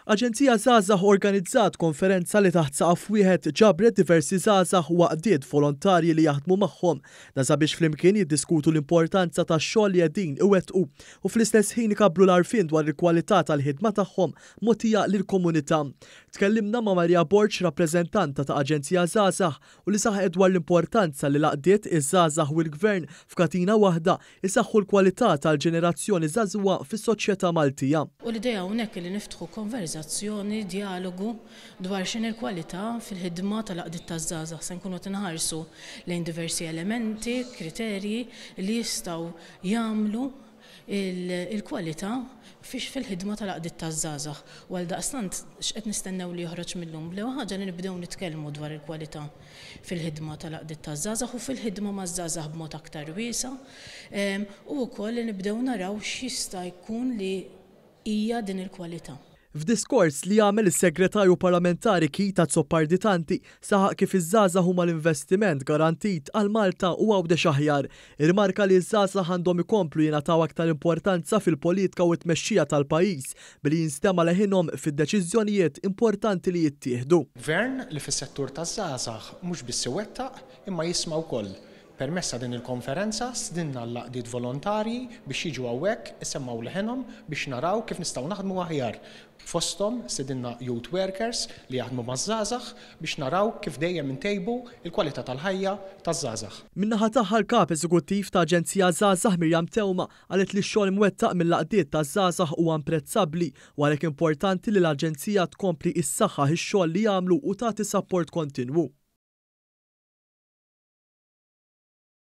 Aġenzija Żgħażagħ organizzat konferenza li taħt saqaf wieħed ġabret diversi żgħażagħ u għaqdiet volontarji li jaħdmu magħhom. Dan sabiex flimkien jiddiskutu l-importanza tax-xogħol li qegħdin iwettqu u fl-istess ħin ikabbru l-għarfien dwar il-kwalità tal-ħidma tagħhom mogħtija lill-komunità. Tkellimna ma' Maria Borg, rappreżentanta ta' Aġenzija Żgħażagħ u li saħqet dwar l-importanza li l-għaqdiet, iż-żgħażagħ u l-Gvern f'katina waħda Isaħħu l-kwalità tal-ġenerazzjoni żagħżugħa fis-soċjetà Maltija. U l-idea hawnhekk li niftħu konverżazzjoni, djalogu dwar x'inhi l-kwalità fil-ħidma tal-għaqdiet taż-żgħażagħ. Se nkunu qed inħarsu lejn diversi elementi, kriterji li jistgħu jagħmlu l-kwalità fil-ħidma tal-għaqdiet taż-żgħażagħ. U għaldaqstant x'qed nistennew li joħroġ mil-lum? L-ewwel ħaġa li nibdew nitkellmu dwar il-kwalità fil-ħidma tal-għaqdiet taż-żgħażagħ u fil-ħidma maż-żgħażagħ b'mod aktar wiesa' u wkoll li nibdew naraw x'jista' jkun li hija din il-kwalità. F'diskors li għamel is-Segretarju Parlamentari Keith Azzopardi Tanti saħaq kif iż-żgħażagħ huma l-investiment garantit għal Malta u Għawdex aħjar. Irrimarka li ż-żgħażagħ għandhom ikomplu jingħataw aktar importanza fil-politka u t-tmexxija tal-pajjiż billi jinstema' leħinhom fid-deċiżjonijiet importanti li jittieħdu. Gvern li fis-settur taż-żgħażagħ mhux biss iwettaq imma jisma' wkoll. Permezz ta' din il-konferenza stdinna l-għaqdiet volontarji biex jiġu hawnhekk isemmgħu leħinhom biex naraw kif nistgħu naħdmu aħjar. Fosthom stidinna youth workers li jaħdmu maż-żgħażagħ biex naraw kif dejjem intejbu l-kwalità tal-ħajja taż-żgħażagħ. Min-naħa tagħha l-Kap Eżekuttiv ta' Aġenzija Żgħażagħ Miriam Theuma Qalet li x-xogħol imwettaq mill-għaqdiet taż-żgħażagħ huwa imprezzabbli u għalhekk importanti li l-Aġenzija tkompli issaħħaħ ix-xogħol li jagħmlu u tagħti sapport kontinwu.